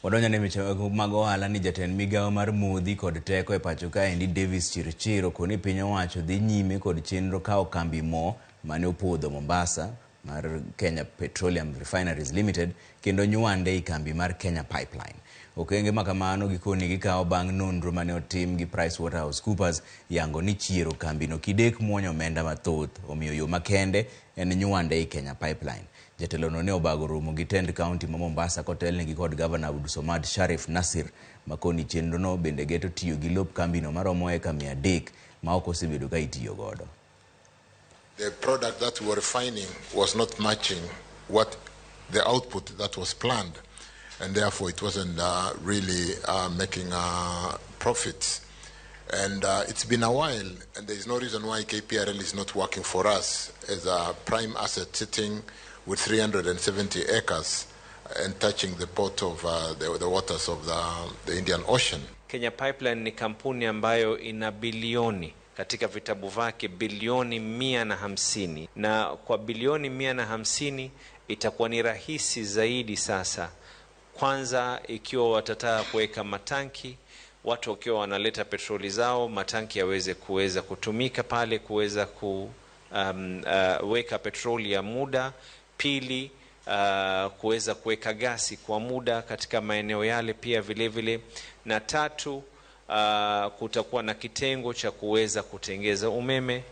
Wadonjo ne weche mag ohala ni jatend migawo mar modhi kod teko e pacho kaendi Davis Chirchir okoni piny owacho dhi nyime kod chenro kawo kambi mo mane opodho Mombasa mar Kenya Petroleum Refineries Limited kendo nywande ei kambi mar Kenya Pipeline. Okenge ma kamano gikoni gikawo bang' nonro mane otim gi PricewaterhouseCoopers yango ni chiero kambino kidek muonyo omenda mathoth omiyo yo makende en nywande ei Kenya Pipeline. Jatelono ne obago romo gi tend kaunti ma Mombasa kotelnegi kod gavana Abdulsomad Sharif Nasir makoni chenrono bende geto tiyo gi lop kambino maromo eka 300 ma ok osebedo ka itiyo godo. The product that we were refining was not matching what the output that was planned, and therefore it wasn't really making profits. And it's been a while, and there is no reason why KPRL is not working for us as a prime asset sitting with 370 acres and touching the port of the waters of the Indian Ocean. Kenya Pipeline ni kampuni ambayo ina bilioni katika vitabu vyake bilioni 150, na kwa bilioni 150 itakuwa ni rahisi zaidi sasa. Kwanza ikiwa watataka kuweka matanki, watu wakiwa wanaleta petroli zao, matanki yaweze kuweza kutumika pale kuweza kuweka petroli ya muda. Pili, kuweza kuweka gasi kwa muda katika maeneo yale pia vile vile, na tatu, kutakuwa na kitengo cha kuweza kutengeza umeme.